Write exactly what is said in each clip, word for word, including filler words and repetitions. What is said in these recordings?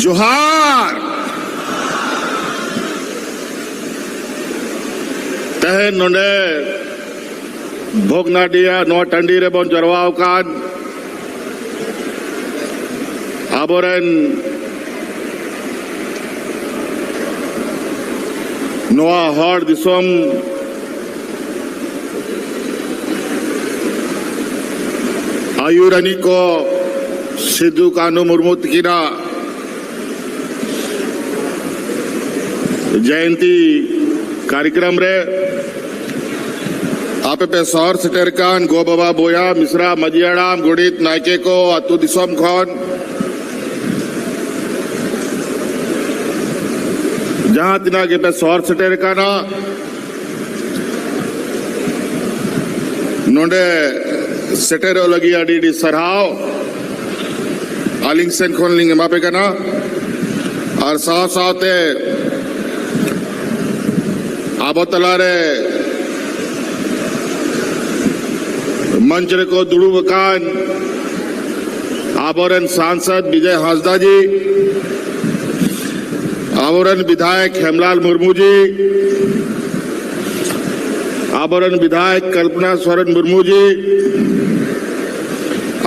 ᱡᱚᱦᱟᱨ᱾ ᱛᱮᱦᱮᱧ ᱱᱚᱰᱮ ᱵᱷᱚᱜᱽᱱᱟᱰᱤᱭᱟ ᱱᱚᱣᱟ ᱴᱟᱺᱰᱤ ᱨᱮᱵᱚᱱ ᱡᱟᱨᱣᱟ ᱟᱠᱟᱱ ᱟᱵᱚᱨᱮᱱ ᱱᱚᱣᱟ ᱦᱚᱲ ᱫᱤᱥᱚᱢ ᱟᱹᱭᱩᱨᱟᱱᱤᱡ ᱠᱚ ᱥᱤᱫᱩ ᱠᱟᱹᱱᱦᱩ ᱢᱩᱨᱢᱩ ᱛᱤᱠᱤᱱᱟᱜ ᱡᱚᱭᱚᱱᱛᱤ ᱠᱟᱨᱭᱚᱠᱨᱚᱢ ᱨᱮ ᱟᱯᱮ ᱯᱮ ᱥᱚᱦᱚᱨ ᱥᱮᱴᱮᱨ ᱠᱟᱱ ᱜᱚ ᱵᱟᱵᱟ, ᱵᱚᱭᱦᱟ ᱢᱤᱥᱨᱟ, ᱢᱟᱹᱡᱷᱤ ᱦᱟᱲᱟᱢ, ᱜᱚᱰᱮᱛ, ᱱᱟᱭᱠᱮ ᱠᱚ, ᱟᱹᱛᱩ ᱫᱤᱥᱚᱢ ᱠᱷᱚᱱ ᱡᱟᱦᱟᱸ ᱛᱤᱱᱟᱹᱜ ᱜᱮᱯᱮ ᱥᱚᱦᱚᱨ ᱥᱮᱴᱮᱨ ᱠᱟᱱᱟ, ᱱᱚᱰᱮ ᱥᱮᱴᱮᱨᱚᱜ ᱞᱟᱹᱜᱤᱫ ᱟᱹᱰᱤ ᱟᱹᱰᱤ ᱥᱟᱨᱦᱟᱣ ᱟᱹᱞᱤᱧ ᱥᱮᱱ ᱠᱷᱚᱱ ᱞᱤᱧ ᱮᱢᱟ ᱯᱮ ᱠᱟᱱᱟ᱾ ᱟᱨ ᱥᱟᱶ ᱥᱟᱶᱛᱮ ᱟᱵᱚ ᱛᱟᱞᱟᱨᱮ ᱢᱚᱧᱪ ᱨᱮᱠᱚ ᱫᱩᱲᱩᱵ ᱟᱠᱟᱱ ᱟᱵᱚᱨᱮᱱ ᱥᱟᱝᱥᱚᱫ ᱵᱤᱡᱚᱭ ᱦᱟᱸᱥᱫᱟ ᱡᱤ, ᱟᱵᱚᱨᱮᱱ ᱵᱤᱫᱷᱟᱭᱚᱠ ᱦᱮᱢᱞᱟᱞ ᱢᱩᱨᱢᱩ ᱡᱤ, ᱟᱵᱚᱨᱮᱱ ᱵᱤᱫᱷᱟᱭᱚᱠ ᱠᱚᱞᱯᱚᱱᱟ ᱥᱚᱨᱮᱱ ᱢᱩᱨᱢᱩ ᱡᱤ,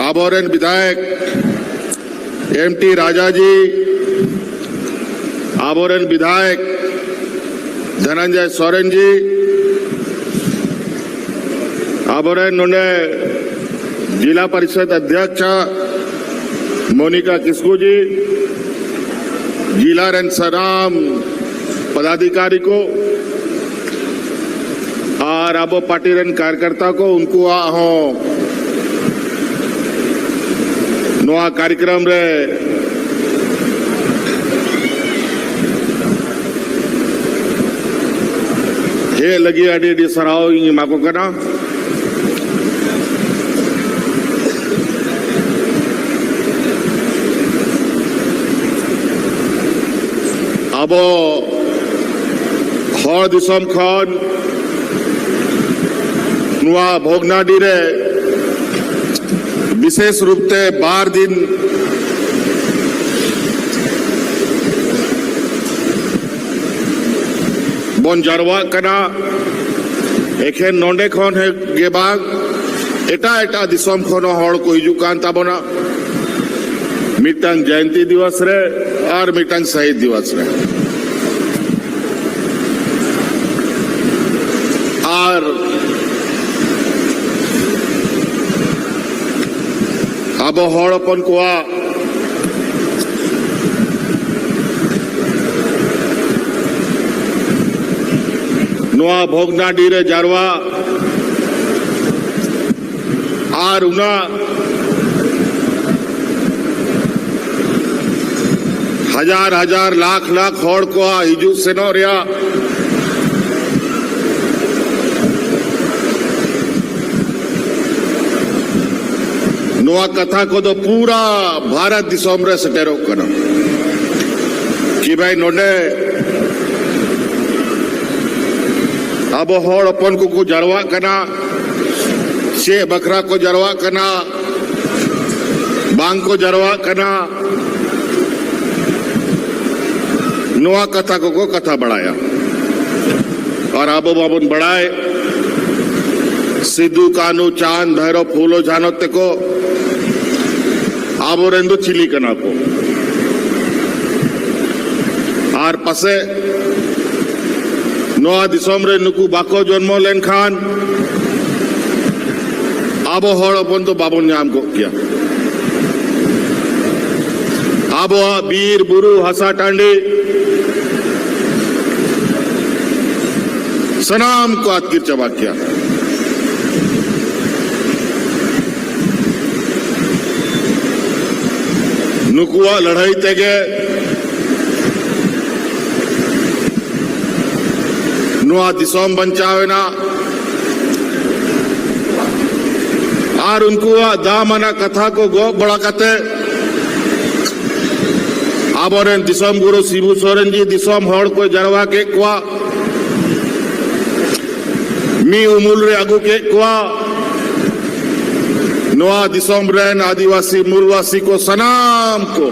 ᱟᱵᱚᱨᱮᱱ ᱵᱤᱫᱷᱟᱭᱚᱠ ᱮᱢ ᱴᱤ ᱨᱟᱡᱟ ᱡᱤ, ᱟᱵᱚᱨᱮᱱ ᱵᱤᱫᱷᱟᱭᱚᱠ ᱫᱷᱚᱱᱚᱱᱡᱚᱭ ᱥᱚᱨᱮᱱ ᱡᱤ, ᱟᱵᱚᱨᱮᱱ ᱱᱚᱰᱮ ᱡᱤᱞᱟ ᱯᱚᱨᱤᱥᱚᱫ ᱚᱫᱷᱭᱚᱠᱥᱟ ᱢᱚᱱᱤᱠᱟ ᱠᱤᱥᱠᱩ ᱡᱤ, ᱡᱤᱞᱟ ᱨᱮᱱ ᱥᱟᱱᱟᱢ ᱯᱚᱫᱟᱫᱷᱤᱠᱟᱨᱤ ᱠᱚ ᱟᱨ ᱟᱵᱚ ᱯᱟᱨᱴᱤ ᱨᱮᱱ ᱠᱟᱨᱭᱚᱠᱚᱨᱛᱟ ᱠᱚ, ᱩᱱᱠᱩᱣᱟᱜ ᱦᱚᱸ ᱱᱚᱣᱟ ᱠᱟᱨᱭᱚᱠᱨᱚᱢ ᱨᱮ ᱦᱮᱡ ᱞᱟᱹᱜᱤᱫ ᱟᱹᱰᱤ ᱟᱹᱰᱤ ᱥᱟᱨᱦᱟᱣ ᱤᱧ ᱮᱢᱟ ᱠᱚ ᱠᱟᱱᱟ᱾ ᱟᱵᱚ ᱦᱚᱲ ᱫᱤᱥᱚᱢ ᱠᱷᱚᱱ ᱱᱚᱣᱟ ᱵᱷᱚᱜᱽᱱᱟᱰᱤ ᱨᱮ ᱵᱤᱥᱮᱥ ᱨᱩᱯ ᱛᱮ ᱵᱟᱨ ᱫᱤᱱ ᱵᱚᱱ ᱡᱟᱨᱣᱟᱜ ᱠᱟᱱᱟ᱾ ᱮᱠᱷᱮᱱ ᱱᱚᱰᱮ ᱠᱷᱚᱱ ᱜᱮ ᱵᱟᱝ, ᱮᱴᱟᱜ ᱮᱴᱟᱜ ᱫᱤᱥᱚᱢ ᱠᱷᱚᱱ ᱦᱚᱸ ᱦᱚᱲ ᱠᱚ ᱦᱤᱡᱩᱜ ᱠᱟᱱ ᱛᱟᱵᱚᱱᱟ᱾ ᱢᱤᱫᱴᱟᱝ ᱡᱚᱭᱚᱱᱛᱤ ᱫᱤᱵᱚᱥ ᱨᱮ ᱟᱨ ᱢᱤᱫᱴᱟᱝ ᱥᱟᱦᱤᱫ ᱫᱤᱵᱚᱥ ᱨᱮ᱾ ᱟᱨ ᱟᱵᱚ ᱦᱚᱲ ᱦᱚᱯᱚᱱ ᱠᱚᱣᱟᱜ ᱱᱚᱣᱟ ᱵᱷᱚᱜᱽᱱᱟᱰᱤ ᱨᱮ ᱡᱟᱨᱣᱟ ᱟᱨ ᱚᱱᱟ ᱦᱟᱡᱟᱨ ᱦᱟᱡᱟᱨ, ᱞᱟᱠᱷ ᱞᱟᱠᱷ ᱦᱚᱲ ᱠᱚᱣᱟᱜ ᱦᱤᱡᱩᱜ ᱥᱮᱱᱚᱜ ᱨᱮᱭᱟᱜ ᱱᱚᱣᱟ ᱠᱟᱛᱷᱟ ᱠᱚᱫᱚ ᱯᱩᱨᱟ ᱵᱷᱟᱨᱚᱛ ᱫᱤᱥᱚᱢ ᱨᱮ ᱥᱮᱴᱮᱨᱚᱜ ᱠᱟᱱᱟ᱾ ᱠᱤ ᱵᱷᱟᱭ, ᱱᱚᱰᱮ ᱟᱵᱚ ᱦᱚᱲ ᱦᱚᱯᱚᱱ ᱠᱚᱠᱚ ᱡᱟᱨᱣᱟᱜ ᱠᱟᱱᱟ, ᱪᱮᱫ ᱵᱟᱠᱷᱨᱟ ᱠᱚ ᱡᱟᱨᱣᱟᱜ ᱠᱟᱱᱟ, ᱵᱟᱝ ᱠᱚ ᱡᱟᱨᱣᱟᱜ ᱠᱟᱱᱟ, ᱱᱚᱣᱟ ᱠᱟᱛᱷᱟ ᱠᱚᱠᱚ ᱠᱟᱛᱷᱟ ᱵᱟᱲᱟᱭᱟ᱾ ᱟᱨ ᱟᱵᱚ ᱢᱟᱵᱚᱱ ᱵᱟᱲᱟᱭ, ᱥᱤᱫᱩ, ᱠᱟᱹᱱᱦᱩ, ᱪᱟᱸᱫᱽ, ᱵᱷᱟᱭᱨᱚ, ᱯᱷᱩᱞᱳ, ᱡᱷᱟᱱᱚ ᱛᱮᱠᱚ ᱟᱵᱚᱨᱮᱱ ᱫᱚ ᱪᱤᱞᱤ ᱠᱟᱱᱟ ᱠᱚ? ᱟᱨ ᱯᱟᱥᱮ ᱱᱚᱣᱟ ᱫᱤᱥᱚᱢ ᱨᱮ ᱱᱩᱠᱩ ᱵᱟᱠᱚ ᱡᱚᱱᱢᱚ ᱞᱮᱱᱠᱷᱟᱱ ᱟᱵᱚ ᱦᱚᱲ ᱦᱚᱯᱚᱱ ᱫᱚ ᱵᱟᱵᱚᱱ ᱧᱟᱢ ᱠᱚᱜ ᱠᱮᱭᱟ᱾ ᱟᱵᱚᱣᱟᱜ ᱵᱤᱨ ᱵᱩᱨᱩ, ᱦᱟᱥᱟ ᱴᱟᱺᱰᱤ, ᱥᱟᱱᱟᱢ ᱠᱚ ᱟᱹᱛᱠᱤᱨ ᱪᱟᱵᱟ ᱠᱮᱭᱟ᱾ ᱱᱩᱠᱩᱣᱟᱜ ᱞᱟᱹᱲᱦᱟᱹᱭ ᱛᱮᱜᱮ ᱱᱚᱣᱟ ᱫᱤᱥᱚᱢ ᱵᱟᱧᱪᱟᱣ ᱮᱱᱟ᱾ ᱟᱨ ᱩᱱᱠᱩᱣᱟᱜ ᱫᱟᱢ ᱟᱱᱟᱜ ᱠᱟᱛᱷᱟ ᱠᱚ ᱜᱚᱜ ᱵᱟᱲᱟ ᱠᱟᱛᱮ ᱟᱵᱚᱨᱮᱱ ᱫᱤᱥᱚᱢ ᱜᱩᱨᱩ ᱥᱤᱵᱩ ᱥᱚᱨᱮᱱ ᱡᱤ ᱫᱤᱥᱚᱢ ᱦᱚᱲ ᱠᱚ ᱡᱟᱨᱣᱟ ᱠᱮᱫ ᱠᱚᱣᱟ, ᱢᱤᱫ ᱩᱢᱩᱞ ᱨᱮ ᱟᱹᱜᱩ ᱠᱮᱫ ᱠᱚᱣᱟ᱾ ᱱᱚᱣᱟ ᱫᱤᱥᱚᱢ ᱨᱮᱱ ᱟᱹᱫᱤᱵᱟᱹᱥᱤ ᱢᱩᱞᱵᱟᱹᱥᱤ ᱠᱚ ᱥᱟᱱᱟᱢ ᱠᱚ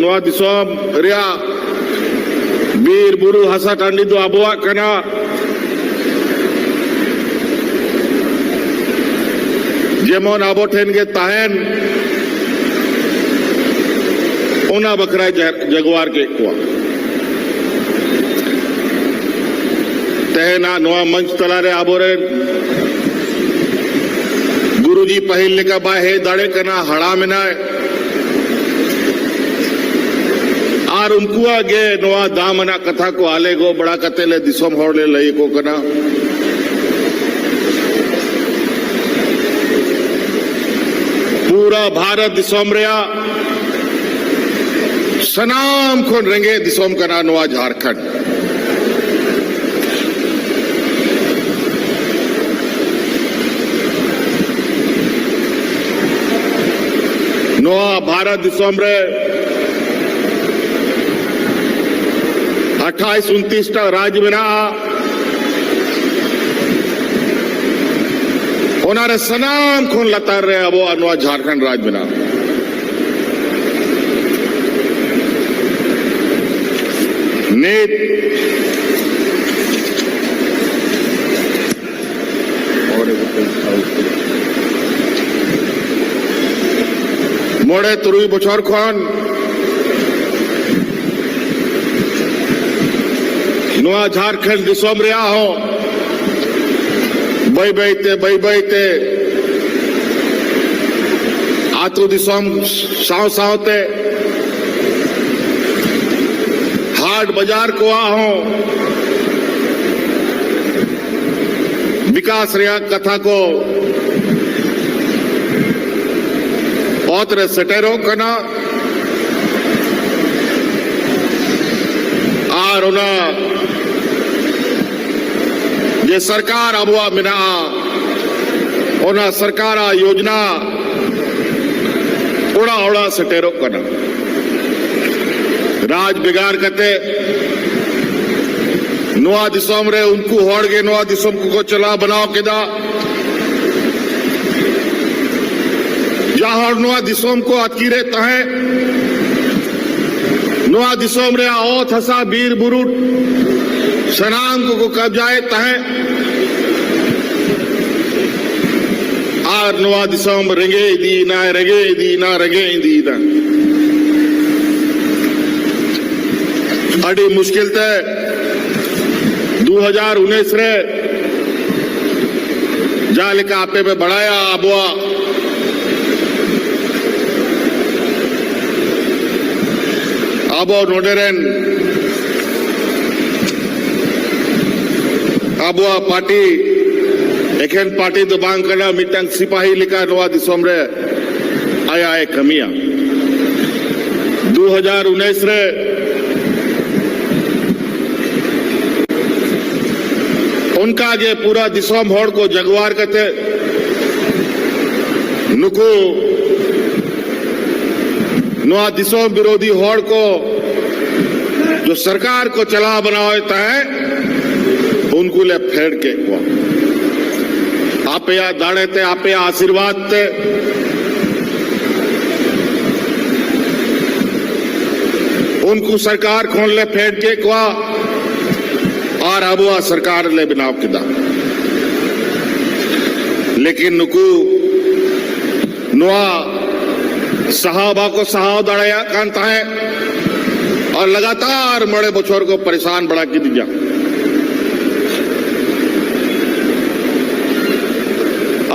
ᱱᱚᱣᱟ ᱫᱤᱥᱚᱢ ᱨᱮᱭᱟᱜ ᱵᱤᱨ ᱵᱩᱨᱩ ᱦᱟᱥᱟ ᱴᱟᱺᱰᱤ ᱫᱚ ᱟᱵᱚᱣᱟᱜ ᱠᱟᱱᱟ, ᱡᱮᱢᱚᱱ ᱟᱵᱚ ᱴᱷᱮᱱ ᱜᱮ ᱛᱟᱦᱮᱱ, ᱚᱱᱟ ᱵᱟᱠᱷᱨᱟᱭ ᱡᱟ-, ᱡᱟᱜᱣᱟᱨ ᱠᱮᱫ ᱠᱚᱣᱟ᱾ ᱛᱮᱦᱮᱧᱟᱜ ᱱᱚᱣᱟ ᱢᱚᱧᱪ ᱛᱟᱞᱟᱨᱮ ᱟᱵᱚᱨᱮᱱ ᱜᱩᱨᱩᱡᱤ ᱯᱟᱹᱦᱤᱞ ᱞᱮᱠᱟ ᱵᱟᱭ ᱦᱮᱡ ᱫᱟᱲᱮᱭᱟᱜ ᱠᱟᱱᱟ, ᱦᱟᱲᱟᱢ ᱮᱱᱟᱭ᱾ ᱟᱨ ᱩᱱᱠᱩᱣᱟᱜ ᱜᱮ ᱱᱚᱣᱟ ᱫᱟᱢ ᱟᱱᱟᱜ ᱠᱟᱛᱷᱟ ᱠᱚ ᱟᱞᱮ ᱜᱚᱜ ᱵᱟᱲᱟ ᱠᱟᱛᱮ ᱞᱮ ᱫᱤᱥᱚᱢ ᱦᱚᱲ ᱞᱮ ᱞᱟᱹᱭ ᱟᱠᱚ ᱠᱟᱱᱟ᱾ ᱯᱩᱨᱟᱹ ᱵᱷᱟᱨᱚᱛ ᱫᱤᱥᱚᱢ ᱨᱮᱭᱟᱜ ᱥᱟᱱᱟᱢ ᱠᱷᱚᱱ ᱨᱮᱸᱜᱮᱡ ᱫᱤᱥᱚᱢ ᱠᱟᱱᱟ ᱱᱚᱣᱟ ᱡᱷᱟᱲᱠᱷᱚᱸᱰ᱾ ᱱᱚᱣᱟ ᱵᱷᱟᱨᱚᱛ ᱫᱤᱥᱚᱢ ᱨᱮ ᱟᱴᱷᱟᱭᱤᱥ ᱩᱱᱛᱤᱥ ᱴᱟ ᱨᱟᱡᱽ ᱢᱮᱱᱟᱜᱼᱟ᱾ ᱚᱱᱟᱨᱮ ᱥᱟᱱᱟᱢ ᱠᱷᱚᱱ ᱞᱟᱛᱟᱨ ᱨᱮ ᱟᱵᱚᱣᱟᱜ ᱱᱚᱣᱟ ᱡᱷᱟᱲᱠᱷᱚᱸᱰ ᱨᱟᱡᱽ ᱢᱮᱱᱟᱜᱼᱟ᱾ ᱱᱤᱛ ᱢᱚᱬᱮ ᱛᱩᱨᱩᱭ ᱵᱚᱪᱷᱚᱨ ᱠᱷᱚᱱ ᱱᱚᱣᱟ ᱡᱷᱟᱲᱠᱷᱚᱸᱰ ᱫᱤᱥᱚᱢ ᱨᱮᱭᱟᱜ ᱦᱚᱸ ᱵᱟᱹᱭ ᱵᱟᱹᱭ ᱛᱮ, ᱵᱟᱹᱭ ᱵᱟᱹᱭ ᱛᱮ ᱟᱹᱛᱩ ᱫᱤᱥᱚᱢ ᱥᱟᱶ ᱥᱟᱶᱛᱮ ᱦᱟᱴ ᱵᱟᱡᱟᱨ ᱠᱚᱣᱟᱜ ᱦᱚᱸ ᱵᱤᱠᱟᱥ ᱨᱮᱭᱟᱜ ᱠᱟᱛᱷᱟ ᱠᱚ ᱚᱛ ᱨᱮ ᱥᱮᱴᱮᱨᱚᱜ ᱠᱟᱱᱟ᱾ ᱟᱨ ᱚᱱᱟ ᱡᱮ ᱥᱚᱨᱠᱟᱨ ᱟᱵᱚᱣᱟᱜ ᱢᱮᱱᱟᱜᱼᱟ, ᱚᱱᱟ ᱥᱚᱨᱠᱟᱨᱟᱜ ᱭᱳᱡᱽᱱᱟ ᱚᱲᱟᱜ ᱚᱲᱟᱜ ᱥᱮᱴᱮᱨᱚᱜ ᱠᱟᱱᱟ᱾ ᱨᱟᱡᱽ ᱵᱷᱮᱜᱟᱨ ᱠᱟᱛᱮ ᱱᱚᱣᱟ ᱫᱤᱥᱚᱢ ᱨᱮ ᱩᱱᱠᱩ ᱦᱚᱲ ᱜᱮ ᱱᱚᱣᱟ ᱫᱤᱥᱚᱢ ᱠᱚᱠᱚ ᱪᱟᱞᱟᱣ ᱵᱮᱱᱟᱣ ᱠᱮᱫᱟ᱾ ᱡᱟᱦᱟᱸ ᱦᱚᱲ ᱱᱚᱣᱟ ᱫᱤᱥᱚᱢ ᱠᱚ ᱟᱹᱛᱠᱤᱨᱮᱫ ᱛᱟᱦᱮᱸᱫ, ᱱᱚᱣᱟ ᱫᱤᱥᱚᱢ ᱨᱮᱭᱟᱜ ᱚᱛ ᱦᱟᱥᱟ, ᱵᱤᱨ ᱵᱩᱨᱩ ᱥᱟᱱᱟᱢ ᱠᱚᱠᱚ ᱠᱟᱵᱡᱟᱭᱮᱫ ᱛᱟᱦᱮᱸᱫ᱾ ᱟᱨ ᱱᱚᱣᱟ ᱫᱤᱥᱚᱢ ᱨᱮᱸᱜᱮᱡ ᱤᱫᱤᱭᱮᱱᱟ, ᱨᱮᱸᱜᱮᱡ ᱤᱫᱤᱭᱮᱱᱟ, ᱨᱮᱸᱜᱮᱡ ᱤᱫᱤᱭᱮᱱᱟ᱾ ᱟᱹᱰᱤ ᱢᱩᱥᱠᱤᱞ ᱛᱮ ᱫᱩ ᱦᱟᱡᱟᱨ ᱩᱱᱤᱥ ᱨᱮ, ᱡᱟᱦᱟᱸ ᱞᱮᱠᱟ ᱟᱯᱮ ᱯᱮ ᱵᱟᱲᱟᱭᱟ, ᱟᱵᱚᱣᱟᱜ, ᱟᱵᱚ ᱱᱚᱰᱮ ᱨᱮᱱ, ᱟᱵᱚᱣᱟᱜ ᱯᱟᱨᱴᱤ ᱮᱠᱷᱮᱱ ᱯᱟᱨᱴᱤ ᱫᱚ ᱵᱟᱝ ᱠᱟᱱᱟ, ᱢᱤᱫᱴᱟᱝ ᱥᱤᱯᱟᱦᱤ ᱞᱮᱠᱟ ᱱᱚᱣᱟ ᱫᱤᱥᱚᱢ ᱨᱮ ᱟᱭᱟᱜ ᱮ ᱠᱟᱹᱢᱤᱭᱟ᱾ ᱫᱩ ᱦᱟᱡᱟᱨ ᱩᱱᱤᱥ ᱨᱮ ᱚᱱᱠᱟ ᱜᱮ ᱯᱩᱨᱟᱹ ᱫᱤᱥᱚᱢ ᱦᱚᱲ ᱠᱚ ᱡᱟᱜᱣᱟᱨ ᱠᱟᱛᱮ ᱱᱩᱠᱩ ᱱᱚᱣᱟ ᱫᱤᱥᱚᱢ ᱵᱤᱨᱳᱫᱷᱤ ᱦᱚᱲ ᱠᱚ ᱡᱚ ᱥᱚᱨᱠᱟᱨ ᱠᱚ ᱪᱟᱞᱟᱣ ᱵᱟᱱᱟᱣᱮᱫ ᱛᱟᱦᱮᱸᱫ, ᱩᱱᱠᱩ ᱞᱮ ᱯᱷᱮᱰ ᱠᱮᱫ ᱠᱚᱣᱟ᱾ ᱟᱯᱮᱭᱟᱜ ᱫᱟᱲᱮ ᱛᱮ, ᱟᱯᱮᱭᱟᱜ ᱟᱥᱤᱨᱵᱟᱫᱽ ᱛᱮ ᱩᱱᱠᱩ ᱥᱚᱨᱠᱟᱨ ᱠᱷᱚᱱ ᱞᱮ ᱯᱷᱮᱰ ᱠᱮᱫ ᱠᱚᱣᱟ ᱟᱨ ᱟᱵᱚᱣᱟᱜ ᱥᱚᱨᱠᱟᱨ ᱞᱮ ᱵᱮᱱᱟᱣ ᱠᱮᱫᱟ᱾ ᱞᱮᱠᱤᱱ ᱱᱩᱠᱩ ᱱᱚᱣᱟ ᱥᱟᱦᱟᱣ ᱵᱟᱠᱚ ᱥᱟᱦᱟᱣ ᱫᱟᱲᱮᱭᱟᱜ ᱠᱟᱱ ᱛᱟᱦᱮᱸᱫ ᱟᱨ ᱞᱟᱜᱟᱛᱟᱨ ᱢᱚᱬᱮ ᱵᱚᱪᱷᱚᱨ ᱠᱚ ᱯᱟᱨᱮᱥᱟᱱ ᱵᱟᱲᱟ ᱠᱤᱫᱤᱧᱟ᱾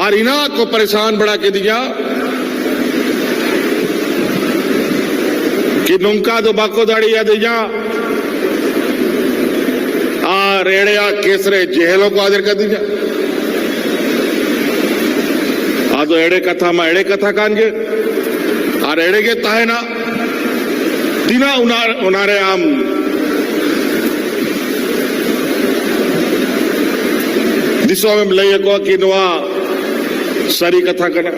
ᱟᱨ ᱤᱱᱟᱹ ᱠᱚ ᱯᱟᱨᱮᱥᱟᱱ ᱵᱟᱲᱟ ᱠᱤᱫᱤᱧᱟ ᱠᱤ ᱱᱚᱝᱠᱟ ᱫᱚ ᱵᱟᱠᱚ ᱫᱟᱲᱮᱭᱟᱫᱤᱧᱟ᱾ ᱟᱨ ᱮᱲᱮᱭᱟᱜ ᱠᱮᱥ ᱨᱮ ᱡᱮᱦᱮᱞ ᱦᱚᱸᱠᱚ ᱟᱫᱮᱨ ᱠᱟᱫᱤᱧᱟ᱾ ᱟᱫᱚ ᱮᱲᱮ ᱠᱟᱛᱷᱟ ᱢᱟ ᱮᱲᱮ ᱠᱟᱛᱷᱟ ᱠᱟᱱ ᱜᱮ, ᱟᱨ ᱮᱲᱮ ᱜᱮ ᱛᱟᱦᱮᱱᱟ᱾ ᱛᱤᱱᱟᱹᱜ ᱚᱱᱟ, ᱚᱱᱟᱨᱮ ᱟᱢ ᱫᱤᱥᱚᱢᱮᱢ ᱞᱟᱹᱭ ᱟᱠᱚᱣᱟ ᱠᱤ ᱱᱚᱣᱟ ᱥᱟᱹᱨᱤ ᱠᱟᱛᱷᱟ ᱠᱟᱱᱟ?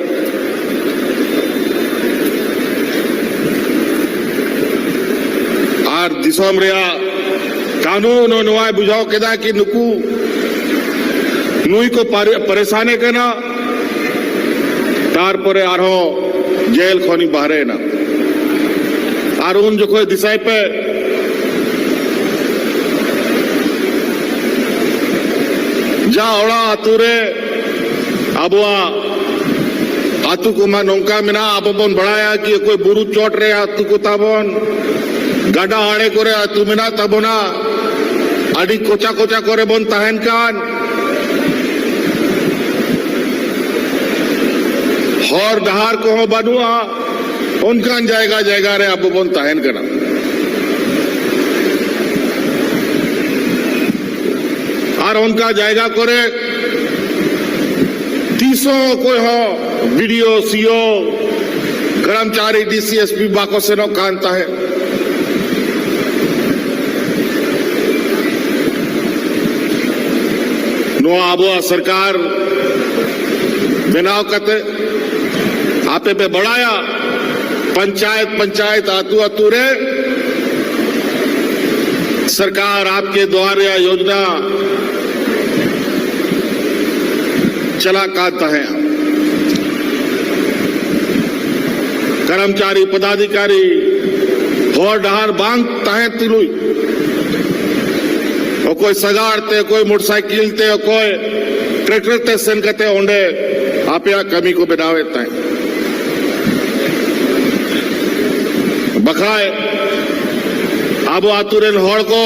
ᱟᱨ ᱫᱤᱥᱚᱢ ᱨᱮᱭᱟᱜ ᱠᱟᱹᱱᱩᱱ ᱦᱚᱸ ᱱᱚᱣᱟᱭ ᱵᱩᱡᱷᱟᱹᱣ ᱠᱮᱫᱟ ᱠᱤ ᱱᱩᱠᱩ, ᱱᱩᱭ ᱠᱚ ᱯᱟᱨᱮ-, ᱯᱟᱨᱮᱥᱟᱱᱮ ᱠᱟᱱᱟ, ᱛᱟᱨᱯᱚᱨᱮ ᱟᱨᱦᱚᱸ ᱡᱮᱞ ᱠᱷᱚᱱᱤᱧ ᱵᱟᱦᱨᱮᱭᱮᱱᱟ᱾ ᱟᱨ ᱩᱱ ᱡᱚᱠᱷᱚᱡ ᱫᱤᱥᱟᱹᱭ ᱯᱮ, ᱡᱟ ᱚᱲᱟᱜ ᱟᱹᱛᱩ ᱨᱮ ᱟᱵᱚᱣᱟᱜ ᱟᱹᱛᱩ ᱠᱚᱢᱟ ᱱᱚᱝᱠᱟ ᱢᱮᱱᱟᱜᱼᱟ, ᱟᱵᱚ ᱵᱚᱱ ᱵᱟᱲᱟᱭᱟ ᱠᱤ ᱚᱠᱚᱭ ᱵᱩᱨᱩ ᱪᱚᱴ ᱨᱮ ᱟᱹᱛᱩ ᱠᱚ ᱛᱟᱵᱚᱱ, ᱜᱟᱰᱟ ᱟᱲᱮ ᱠᱚᱨᱮ ᱟᱹᱛᱩ ᱢᱮᱱᱟᱜ ᱛᱟᱵᱚᱱᱟ, ᱟᱹᱰᱤ ᱠᱚᱪᱟ ᱠᱚᱪᱟ ᱠᱚᱨᱮ ᱵᱚᱱ ᱛᱟᱦᱮᱱ ᱠᱟᱱ, ᱦᱚᱨ ᱰᱟᱦᱟᱨ ᱠᱚᱦᱚᱸ ᱵᱟᱹᱱᱩᱜᱼᱟ, ᱚᱱᱠᱟᱱ ᱡᱟᱭᱜᱟ ᱡᱟᱭᱜᱟ ᱨᱮ ᱟᱵᱚ ᱵᱚᱱ ᱛᱟᱦᱮᱱ ᱠᱟᱱᱟ᱾ ᱟᱨ ᱚᱱᱠᱟ ᱡᱟᱭᱜᱟ ᱠᱚᱨᱮ ᱛᱤᱥ ᱦᱚᱸ ᱚᱠᱚᱭ ᱦᱚᱸ ᱵᱤ ᱰᱤ ᱳ, ᱥᱤ ᱳ, ᱠᱚᱨᱢᱪᱟᱨᱤ, ᱰᱤ ᱥᱤ, ᱮᱥ ᱯᱤ ᱵᱟᱠᱚ ᱥᱮᱱᱚᱜ ᱠᱟᱱ ᱛᱟᱦᱮᱸᱫ᱾ ᱱᱚᱣᱟ ᱟᱵᱚᱣᱟᱜ ᱥᱚᱨᱠᱟᱨ ᱵᱮᱱᱟᱣ ᱠᱟᱛᱮ ᱟᱯᱮ ᱯᱮ ᱵᱟᱲᱟᱭᱟ, ᱯᱚᱧᱪᱟᱭᱮᱛ ᱯᱚᱧᱪᱟᱭᱮᱛ, ᱟᱹᱛᱩ ᱟᱹᱛᱩ ᱨᱮ ᱥᱚᱨᱠᱟᱨ ᱟᱯᱠᱮ ᱫᱣᱟᱨ ᱨᱮᱭᱟᱜ ᱭᱳᱡᱽᱱᱟ ᱪᱟᱞᱟᱜ ᱠᱟᱱ ᱛᱟᱦᱮᱸᱫ᱾ ᱠᱚᱨᱢᱪᱟᱨᱤ, ᱯᱚᱫᱟᱫᱷᱤᱠᱟᱨᱤ, ᱦᱚᱨ ᱰᱟᱦᱟᱨ ᱵᱟᱝ ᱛᱟᱦᱮᱸ ᱛᱩᱞᱩᱡ ᱚᱠᱚᱭ ᱥᱟᱜᱟᱲ ᱛᱮ, ᱚᱠᱚᱭ ᱢᱚᱴᱚᱨᱥᱟᱭᱠᱮᱞ ᱛᱮ, ᱚᱠᱚᱭ ᱴᱨᱟᱠᱴᱚᱨ ᱛᱮ ᱥᱮᱱ ᱠᱟᱛᱮ ᱚᱸᱰᱮ ᱟᱯᱮᱭᱟᱜ ᱠᱟᱹᱢᱤ ᱠᱚ ᱵᱮᱱᱟᱣᱮᱫ ᱛᱟᱦᱮᱸᱫ᱾ ᱵᱟᱠᱷᱟᱡ ᱟᱵᱚ ᱟᱛᱩ ᱨᱮᱱ ᱦᱚᱲ ᱠᱚ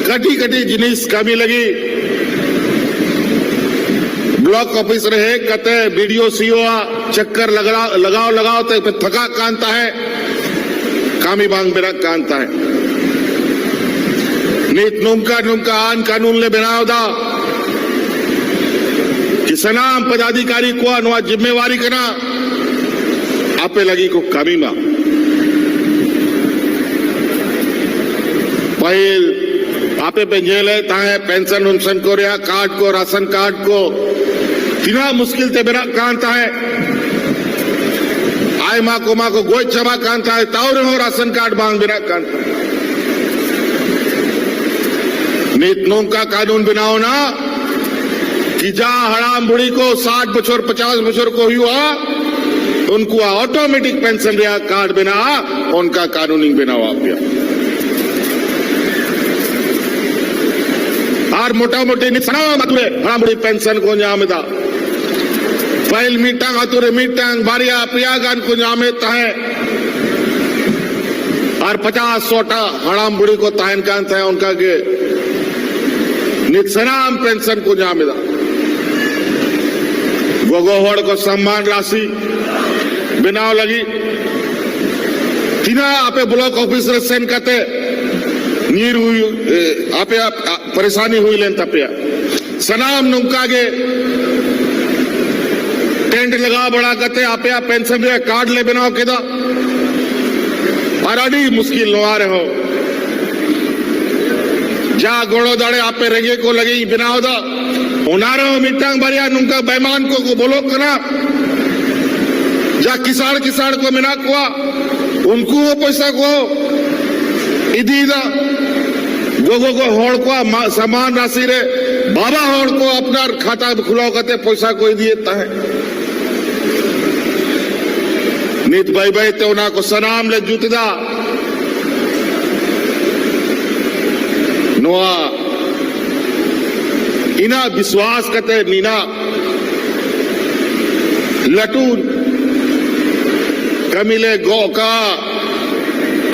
ᱠᱟᱹᱴᱤᱡ ᱠᱟᱹᱴᱤᱡ ᱡᱤᱱᱤᱥ ᱠᱟᱹᱢᱤ ᱞᱟᱹᱜᱤᱫ ᱵᱞᱚᱠ ᱚᱯᱷᱤᱥ ᱨᱮ ᱦᱮᱡ ᱠᱟᱛᱮ ᱵᱤ ᱰᱤ ᱳ, ᱥᱤ ᱳ ᱟᱜ ᱪᱚᱠᱠᱚᱨ ᱞᱟᱜᱟᱣ, ᱞᱟᱜᱟᱣ ᱞᱟᱜᱟᱣ ᱛᱮ ᱯᱮ ᱛᱷᱟᱠᱟᱜ ᱠᱟᱱ ᱛᱟᱦᱮᱸᱫ, ᱠᱟᱹᱢᱤ ᱵᱟᱝ ᱵᱮᱱᱟᱜ ᱠᱟᱱ ᱛᱟᱦᱮᱸᱫ᱾ ᱱᱤᱛ ᱱᱚᱝᱠᱟ ᱱᱚᱝᱠᱟ ᱟᱹᱱ ᱠᱟᱹᱱᱩᱱ ᱞᱮ ᱵᱮᱱᱟᱣ ᱮᱫᱟ ᱠᱤ ᱥᱟᱱᱟᱢ ᱯᱚᱫᱟᱫᱷᱤᱠᱟᱨᱤ ᱠᱚᱣᱟᱜ ᱱᱚᱣᱟ ᱡᱤᱢᱢᱮᱣᱟᱨᱤ ᱠᱟᱱᱟ, ᱟᱯᱮ ᱞᱟᱹᱜᱤᱫ ᱠᱚ ᱠᱟᱹᱢᱤ ᱢᱟ᱾ ᱯᱟᱹᱦᱤᱞ ᱟᱯᱮ ᱯᱮ ᱧᱮᱞᱮᱫ ᱛᱟᱦᱮᱸᱫ ᱯᱮᱱᱥᱚᱱ ᱩᱱᱥᱚᱱ ᱠᱚ ᱨᱮᱭᱟᱜ ᱠᱟᱨᱰ ᱠᱚ, ᱨᱟᱥᱚᱱ ᱠᱟᱨᱰ ᱠᱚ, ᱛᱤᱱᱟᱹᱜ ᱢᱩᱥᱠᱤᱞ ᱛᱮ ᱵᱮᱱᱟᱜ ᱠᱟᱱ ᱛᱟᱦᱮᱸᱫ᱾ ᱟᱭᱢᱟ ᱠᱚᱢᱟ ᱠᱚ ᱜᱚᱡ ᱪᱟᱵᱟᱜ ᱠᱟᱱ ᱛᱟᱦᱮᱸᱫ, ᱛᱟᱣ ᱨᱮᱦᱚᱸ ᱨᱟᱥᱚᱱ ᱠᱟᱨᱰ ᱵᱟᱝ ᱵᱮᱱᱟᱜ ᱠᱟᱱ ᱛᱟᱦᱮᱸᱫ᱾ ᱱᱤᱛ ᱱᱚᱝᱠᱟ ᱠᱟᱹᱱᱩᱱ ᱵᱮᱱᱟᱣ ᱮᱱᱟ ᱠᱤ ᱡᱟ ᱦᱟᱲᱟᱢ ᱵᱩᱲᱦᱤ ᱠᱚ ᱥᱟᱴ ᱵᱚᱪᱷᱚᱨ, ᱯᱚᱪᱟᱥ ᱵᱚᱪᱷᱚᱨ ᱠᱚ ᱦᱩᱭᱩᱜᱼᱟ, ᱩᱱᱠᱩᱣᱟᱜ ᱚᱴᱳᱢᱮᱴᱤᱠ ᱯᱮᱱᱥᱚᱱ ᱨᱮᱭᱟᱜ ᱠᱟᱨᱰ ᱵᱮᱱᱟᱜᱼᱟ, ᱚᱱᱠᱟ ᱠᱟᱹᱱᱩᱱᱤᱧ ᱵᱮᱱᱟᱣ ᱟᱯᱮᱭᱟ᱾ ᱟᱨ ᱢᱚᱴᱟᱢᱩᱴᱤ ᱱᱤᱛ ᱥᱟᱱᱟᱢ ᱟᱛᱳ ᱨᱮ ᱦᱟᱲᱟᱢ ᱵᱩᱲᱦᱤ ᱯᱮᱱᱥᱚᱱ ᱠᱚ ᱧᱟᱢ ᱮᱫᱟ᱾ ᱯᱟᱹᱦᱤᱞ ᱢᱤᱫᱴᱟᱝ ᱟᱛᱳ ᱨᱮ ᱢᱤᱫᱴᱟᱝ, ᱵᱟᱨᱭᱟ, ᱯᱮᱭᱟ ᱜᱟᱱ ᱠᱚ ᱧᱟᱢᱮᱫ ᱛᱟᱦᱮᱸᱫ᱾ ᱟᱨ ᱯᱚᱪᱟᱥ ᱥᱚ ᱴᱟ ᱦᱟᱲᱟᱢ ᱵᱩᱲᱦᱤ ᱠᱚ ᱛᱟᱦᱮᱱ ᱠᱟᱱ ᱛᱟᱦᱮᱸᱫ, ᱚᱱᱠᱟ ᱜᱮ ᱱᱤᱛ ᱥᱟᱱᱟᱢ ᱯᱮᱱᱥᱚᱱ ᱠᱚ ᱧᱟᱢ ᱮᱫᱟ᱾ ᱜᱚᱜᱚ ᱦᱚᱲ ᱠᱚ ᱥᱚᱢᱢᱟᱱ ᱨᱟᱥᱤ ᱵᱮᱱᱟᱣ ᱞᱟᱹᱜᱤᱫ ᱛᱤᱱᱟᱹᱜ ᱟᱯᱮ ᱵᱞᱚᱠ ᱚᱯᱷᱤᱥ ᱨᱮ ᱥᱮᱱ ᱠᱟᱛᱮ ᱧᱤᱨ ᱦᱩᱭ, ᱮ, ᱟᱯᱮᱭᱟᱜ, ᱟ, ᱯᱟᱨᱮᱥᱟᱱᱤ ᱦᱩᱭ ᱞᱮᱱ ᱛᱟᱯᱮᱭᱟ᱾ ᱥᱟᱱᱟᱢ ᱱᱚᱝᱠᱟ ᱜᱮ ᱴᱮᱱᱴ ᱞᱟᱜᱟᱣ ᱵᱟᱲᱟ ᱠᱟᱛᱮ ᱟᱯᱮᱭᱟᱜ ᱯᱮᱱᱥᱚᱱ ᱨᱮᱭᱟᱜ ᱠᱟᱨᱰ ᱞᱮ ᱵᱮᱱᱟᱣ ᱠᱮᱫᱟ᱾ ᱟᱨ ᱟᱹᱰᱤ ᱢᱩᱥᱠᱤᱞ ᱱᱚᱣᱟ ᱨᱮᱦᱚᱸ ᱡᱟ ᱜᱚᱲᱚ ᱫᱟᱲᱮ ᱟᱯᱮ ᱨᱮᱸᱜᱮᱡ ᱠᱚ ᱞᱟᱹᱜᱤᱫ ᱤᱧ ᱵᱮᱱᱟᱣ ᱮᱫᱟ, ᱚᱱᱟ ᱨᱮᱦᱚᱸ ᱢᱤᱫᱴᱟᱝ ᱵᱟᱨᱭᱟ ᱱᱚᱝᱠᱟ ᱵᱮᱭᱢᱟᱱ ᱠᱚᱠᱚ ᱵᱚᱞᱚᱜ ᱠᱟᱱᱟ᱾ ᱡᱟ ᱠᱤᱥᱟᱬ ᱠᱤᱥᱟᱬ ᱠᱚ ᱢᱮᱱᱟᱜ ᱠᱚᱣᱟ, ᱩᱱᱠᱩ ᱦᱚᱸ ᱯᱚᱭᱥᱟ ᱠᱚ ᱤᱫᱤᱭᱮᱫᱟ᱾ ᱜᱚᱜᱚ ᱜᱚ ᱦᱚᱲ ᱠᱚᱣᱟᱜ ᱢᱟ-, ᱥᱟᱢᱟᱱ ᱨᱟᱥᱤ ᱨᱮ ᱵᱟᱵᱟ ᱦᱚᱲ ᱠᱚ ᱟᱯᱱᱟᱨ ᱠᱷᱟᱛᱟ ᱠᱷᱩᱞᱟᱣ ᱠᱟᱛᱮ ᱯᱚᱭᱥᱟ ᱠᱚ ᱤᱫᱤᱭᱮᱫ ᱛᱟᱦᱮᱸᱫ᱾ ᱱᱤᱛ ᱵᱟᱹᱭ ᱵᱟᱹᱭ ᱛᱮ ᱚᱱᱟ ᱠᱚ ᱥᱟᱱᱟᱢ ᱞᱮ ᱡᱩᱛ ᱮᱫᱟ᱾ ᱱᱚᱣᱟ ᱤᱱᱟᱹᱜ ᱵᱤᱥᱣᱟᱥ ᱠᱟᱛᱮ ᱱᱤᱱᱟᱹᱜ ᱞᱟᱹᱴᱩ ᱠᱟᱹᱢᱤ ᱞᱮ ᱜᱚᱜ ᱠᱟᱜᱼᱟ᱾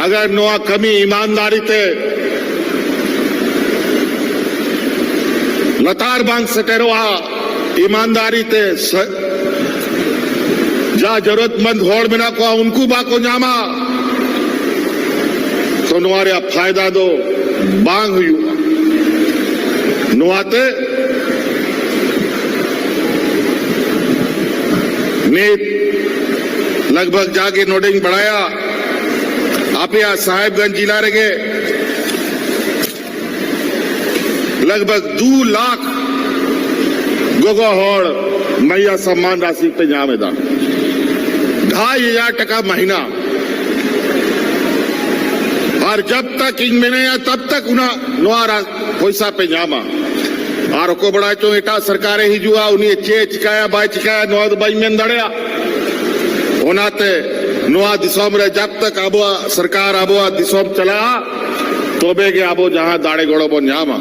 ᱟᱜᱟᱨ ᱱᱚᱣᱟ ᱠᱟᱹᱢᱤ ᱤᱢᱟᱱᱫᱟᱨᱤ ᱛᱮ ᱞᱟᱛᱟᱨ ᱵᱟᱝ ᱥᱮᱴᱮᱨᱚᱜᱼᱟ, ᱤᱢᱟᱱᱫᱟᱨᱤ ᱛᱮ ᱥᱮ-, ᱡᱟ ᱡᱟᱨᱩᱨᱟᱛᱢᱟᱱᱫ ᱦᱚᱲ ᱢᱮᱱᱟᱜ ᱠᱚᱣᱟ, ᱩᱱᱠᱩ ᱵᱟᱠᱚ ᱧᱟᱢᱟ, ᱛᱚ ᱱᱚᱣᱟ ᱨᱮᱭᱟᱜ ᱯᱷᱟᱭᱫᱟ ᱫᱚ ᱵᱟᱝ ᱦᱩᱭᱩᱜᱼᱟ᱾ ᱱᱚᱣᱟᱛᱮ ᱱᱤᱛ ᱞᱟᱜᱽᱵᱷᱟᱜᱽ ᱡᱟᱜᱮ ᱱᱚᱰᱮᱧ ᱵᱟᱲᱟᱭᱟ, ᱟᱯᱮᱭᱟᱜ ᱥᱟᱦᱮᱵᱽᱜᱚᱸᱡᱽ ᱡᱤᱞᱟ ᱨᱮᱜᱮ ᱞᱟᱜᱽᱵᱷᱟᱜᱽ ᱫᱩ ᱞᱟᱠᱷ ᱜᱚᱜᱚ ᱦᱚᱲ ᱢᱟᱭᱟ ᱥᱚᱢᱢᱟᱱ ᱨᱟᱥᱤ ᱯᱮ ᱧᱟᱢ ᱮᱫᱟ, ᱰᱷᱟᱭ ᱦᱟᱡᱟᱨ ᱴᱟᱠᱟ ᱢᱟᱦᱤᱱᱟ᱾ ᱟᱨ ᱡᱟᱵ ᱛᱟᱠ ᱤᱧ ᱢᱮᱱᱟᱭᱟ, ᱛᱟᱵ ᱛᱟᱠ ᱚᱱᱟ, ᱱᱚᱣᱟ ᱨᱟ-, ᱯᱚᱭᱥᱟ ᱯᱮ ᱧᱟᱢᱟ᱾ ᱟᱨ ᱚᱠᱚᱭ ᱵᱟᱲᱟᱭ ᱪᱚᱝ ᱮᱴᱟᱜ ᱥᱚᱨᱠᱟᱨᱮ ᱦᱤᱡᱩᱜᱼᱟ, ᱩᱱᱤ ᱪᱮᱫ ᱮ ᱪᱤᱠᱟᱹᱭᱟ ᱵᱟᱭ ᱪᱤᱠᱟᱹᱭᱟ, ᱱᱚᱣᱟ ᱫᱚ ᱵᱟᱹᱧ ᱢᱮᱱ ᱫᱟᱲᱮᱭᱟᱜᱼᱟ᱾ ᱚᱱᱟᱛᱮ ᱱᱚᱣᱟ ᱫᱤᱥᱚᱢ ᱨᱮ ᱡᱟᱵ ᱛᱟᱠ ᱟᱵᱚᱣᱟᱜ ᱥᱚᱨᱠᱟᱨ, ᱟᱵᱚᱣᱟᱜ ᱫᱤᱥᱚᱢ ᱪᱟᱞᱟᱜᱼᱟ, ᱛᱚᱵᱮ ᱜᱮ ᱟᱵᱚ ᱡᱟᱦᱟᱸ ᱫᱟᱲᱮ ᱜᱚᱲᱚ ᱵᱚᱱ ᱧᱟᱢᱟ᱾